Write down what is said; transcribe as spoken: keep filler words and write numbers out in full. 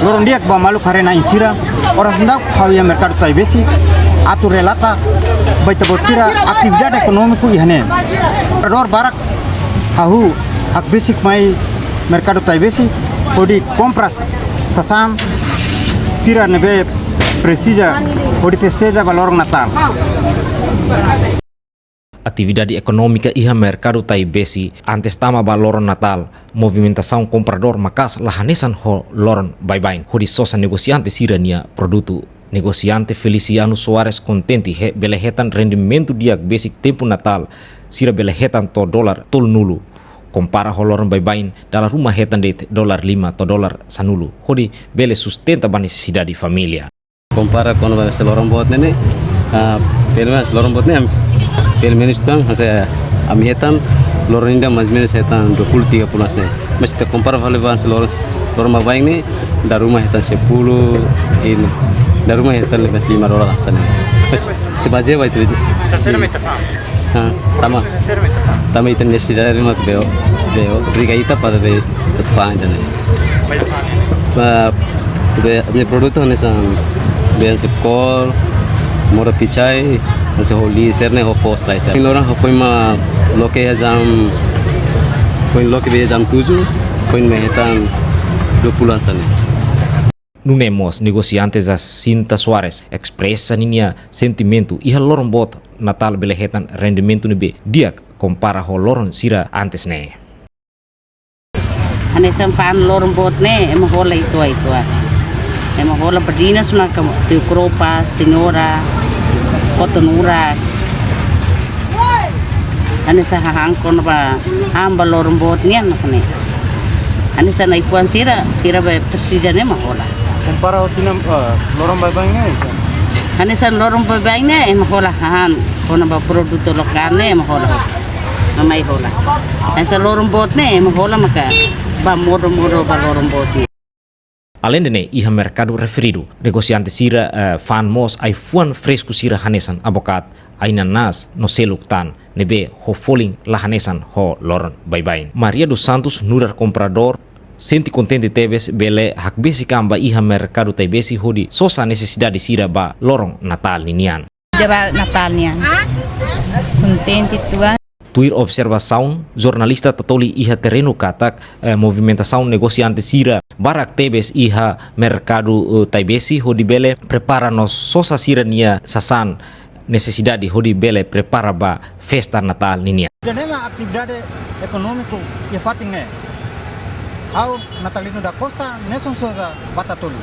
Loron di'ak ba maluk haree-na'in sira, oras ne'e daudaun ha'u iha merkadu Taibesi, atu relata ba ita-boot sira atividade ekonómiku iha ne'e. Kompradór barak hahú hakbesik mai merkadu Taibesi, hodi kompra sasán sira ne'ebé presiza hodi festeja ba loron Natál. Atividade ekonómika iha merkadu Taibesi antes tama ba loron Natál, movimentasaun kompradór maka'as la hanesan ho loron baibain, hodi sosa negosiante sira-nia produtu. Negosiante Feliciano Soares kontente he-, bele hetan rendimentu di'ak besik tempu Natál, sira bele hetan to'o dolar tolunulu. Kompara ho loron baibain, dala ruma hetan de'it dolar lima to'o dolar sanulu, hodi bele sustenta ba nesesidade família. Kompara kona-ba hanesan loron boot ne'e ne'e, ah, pelumenus loron boot ne'e, pelumenus tan, hanesan ami hetan, loron ida mais menus hetan dua puluh tiga puluh hanesan ne'e. Mas ita kompara fali ba hanesan loron, loron baibain ne'e, dala ruma hetan sepuluh, ida, dala ruma hetan lebih lima dolar hanesan ne'e. Mas, ita bazeia ba ita. Terceiro meta fam. Ah, tama. Terceiro meta fam. Tama ita nesesidade mak bele, bele obriga ita para bele fa'an ida-ne'e. Bele fa'an ida-ne'e. Ah, bele, ami-nia produtu hanesan, bele hanesan kol, modo picai, hanesan ho li, sira-ne'e ho foos lai sira. Loron ha'u foin mai loke iha jam, foin loke iha jam tujuh, foin mai hetan dua puluh hanesan ne'e. Nune'e mós negosiante Jacinta Soares espresa ninia sentimentu iha loron boot Natál bele hetan rendimentu ne'ebé di'ak kompara ho loron sira antes ne'e. Hanesan fa'an loron boot ne'e, ema hola uitoan-uitoan. Ema hola badinas maka fiu kropa, señora, koto nura. Hanesan hahán kona-ba, hahán ba loron boot nian mak ne'e. Hanesan ai-fuan sira, sira be presiza ne'e mak hola. Kompara ho tinan, eh, loron baibain ne'e, hanesan? Hanesan loron baibain ne'e, ema hola hahán, kona-ba produtu lokál ne'e, ema hola. Ema mai hola. Hanesan loron boot ne'e, ema hola maka ba modo-modo ba loron boot ne'e. Aleinde ne'e, iha merkadu referidu, negosiante sira, eh, fa'an mós ai-fuan fresku sira hanesan abakaat, ai-nanás no seluk tan, ne'ebé ho folin la hanesan ho loron baibain. Maria dos Santos, nu'udar kompradór, sente kontente tebes bele hakbesik an ba iha merkadu Taibesi hodi sosa nesesidade sira ba loron Natál ninian. Jaba Natál nian. Kontente uitoan. Tuir observasaun, jornalista tatoli iha terrenu katak, eh, movimentasaun negosiante sira barak tebes iha merkadu, eh, Taibesi hodi bele prepara no sosa sira-nia sasán nesesidade hodi bele prepara ba festa Natál ninian. Ida-ne'e mak atividade ekonómiku iha fatin ne'e. Ha'u Natalino da Costa, Nelson Souza, ba tatoli.